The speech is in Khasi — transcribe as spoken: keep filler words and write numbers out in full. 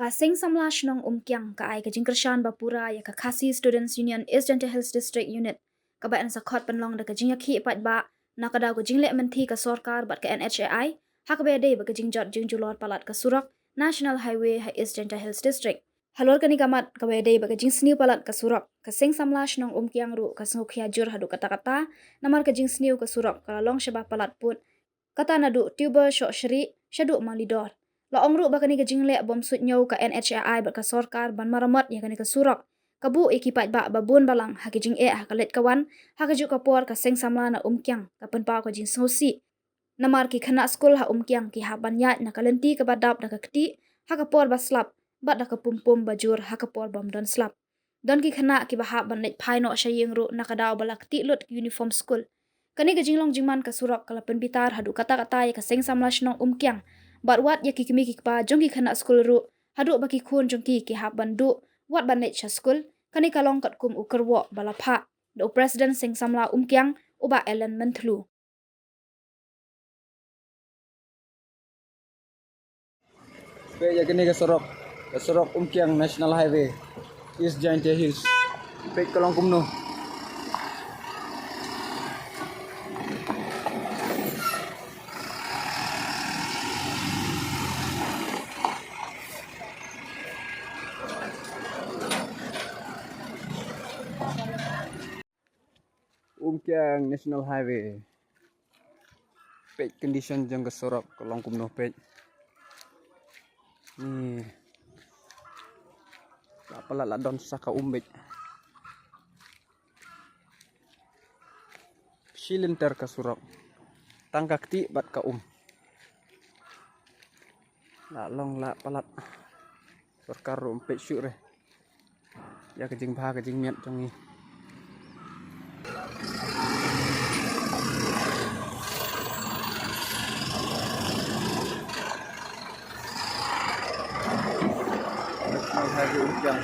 Ka Seng Samla Shnong Umkiang ka ai ka jingkyrshan ba pura ïa ka Khasi Students Union East Jaintia Hills District Unit, kaba yn sa khot pynlong da ka jingïakhih paidbah na ka daw ka jingleh mynthi ka sorkar bad ka N H A I, ha kaba ïadei bad ka jingjot jingjulor palat ka surok National Highway ha East Jaintia Hills District. Halor kane ka mat, kaba ïadei bad ka jingsniew palat ka surok, ka Seng Samla Shnong Umkiang ruh ka sngewkhia jur haduh katta katta, namar ka jingsniew ka surok ka la long shibun palat pud, kata naduh Tiwbor Shohshrih shaduh Mawlidor. La ong ruh ba kane ka jingleh bym suidñiew ka N H A I bad ka sorkar ban maramot ïa kane ka surok, ka buh ïa ki paidbah ba bun balang ha ki jingeh ha ka leit ka wan, ha kajuh ka por ka Seng Samla na Umkiang ka pynpaw ka jingsngewsih, namar ki khynnah skul ha Umkiang ki hap ban ïaid na ka lynti kaba dap da ka ktieh ha ka por ba slap, bad da ka pumpum ba jur ha ka por bym don slap. Don ki khynnah kiba hap ban leit phai noh sha ïing ruh na ka daw ba la ktieh lut ki uniform skul. Kane ka jinglong jingman ka surok ka la pynbitar haduh katta katta ïa ka Seng Samla Shnong Umkiang, bad wat ïa ki kmie ki kpa jong ki khynnah skul ruh, haduh ba ki khun jong ki ki hap ban duh wat ban leit sha skul. Kane ka long katkum u kyrwoh ba la phah da u President Seng Samla Umkiang, u Bah Ellen Mynthlu. Peit ïa kane ka surok, ka surok Umkiang National Highway, East Jaintia Hills. Peit ka long kumno. Umkiang National Highway. Peit condition jong ka surok ka long kumno peit. Ni. La palat la don sa ka um beit. Shi lynter ka surok. Tang ka ktieh bad ka um. La long la palat. Sorkar ruh ym peit shuh re ïa ka jingbha ka jingmiat jong ngi. National Highway Umkiang.